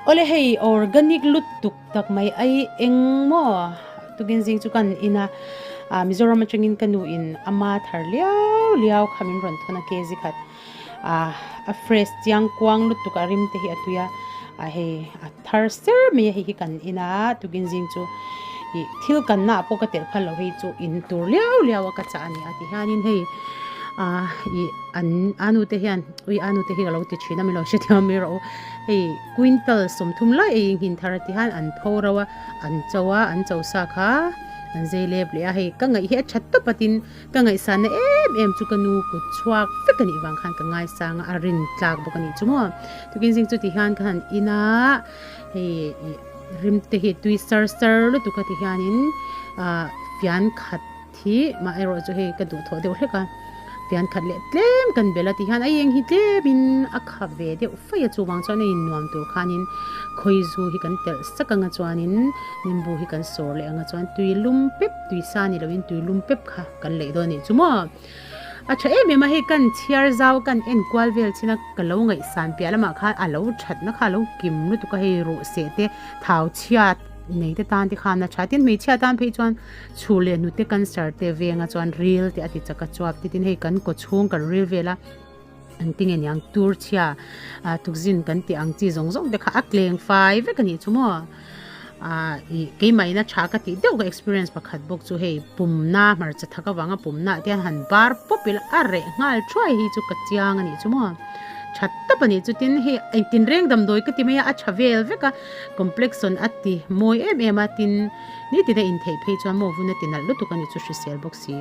Awle hei organic lutuk tak mai ai eng maw tukin zing chu kan in a ah Mizoram atangin ka nu in ama thar liau liau kha min rawn thawn a kg khat ah a fresh chiang kuang lutuk a rim te hi a tui a ah hei a thar ser mai a hei hi kan in a tukin zing chu ih thil kan na ah pawh ka telh phal lo hei chu in tur liau liau a ka chah a ni a ti hianin hei ah ih an a nu te hian ui a nu te hi ka lo ti thin a mi lo hrethiam mai rawh u hei quintal 30 lai ei in thar a ti hian an pho ro a an cho a an cho sa kha an zei lep leh a hei ka ngaih hi a that tawp a tin Ka ngaihsanna em em chu ka nu kut chhuak vek a nih vang khan ka ngaisang a, a rin tlak bawk a nih chu maw. Tukin zing chu ti hian ka han in a, hei ih rim te hi tui sar sar lutuk a ti hianin ah fian khat hi mah erawh chu hei ka duhthawh deuh hlek a, fian khat leh tlem kan bel a ti hian a eng hi tlemin a kha ve deuh faih a chuvang chuan a innuam tur khanin khawizu hi kan telh sak anga chuanin nimbu hi kan sawr leh anga chuan tui lum pep tui sa ni loin tui lum pep kha kan leih dawn anih chu maw. A tha em em a hei kan chhiar zau kan en kual vel chin a ka lo ngaihsan piah lamah khan a lo thatna kha a lo kim lutuk a hei ruh seh te thau chhiat nei te tan te khan a tha tin hmeichhia tan phei chuan chhu leh hnute cancer te venga chuan ril te a ti chak a chuap te tin hei kan kaw chhung kan ril vel a an ti nge niang tur chhia ah tukzin kan tih ang chi zawng zawng te kha a tleng fai vek a nih chu maw ah ih keimah in a tha ka tih deuh ka experience pakhat bawk chu hei pumna hmarcha thak avanga pumna ah te hian han bar pawp ila a reh nghal thuai hi chu ka chiang a nih chu maw tha tawp a nih chu tin hei engtin reng damdawi ka ti mai a a tha vel vek a complexion a ti mawi em em a tin nitin a intheih phei chuan maw vun a ti nalh lutuk a nih chu hrisel bawk si.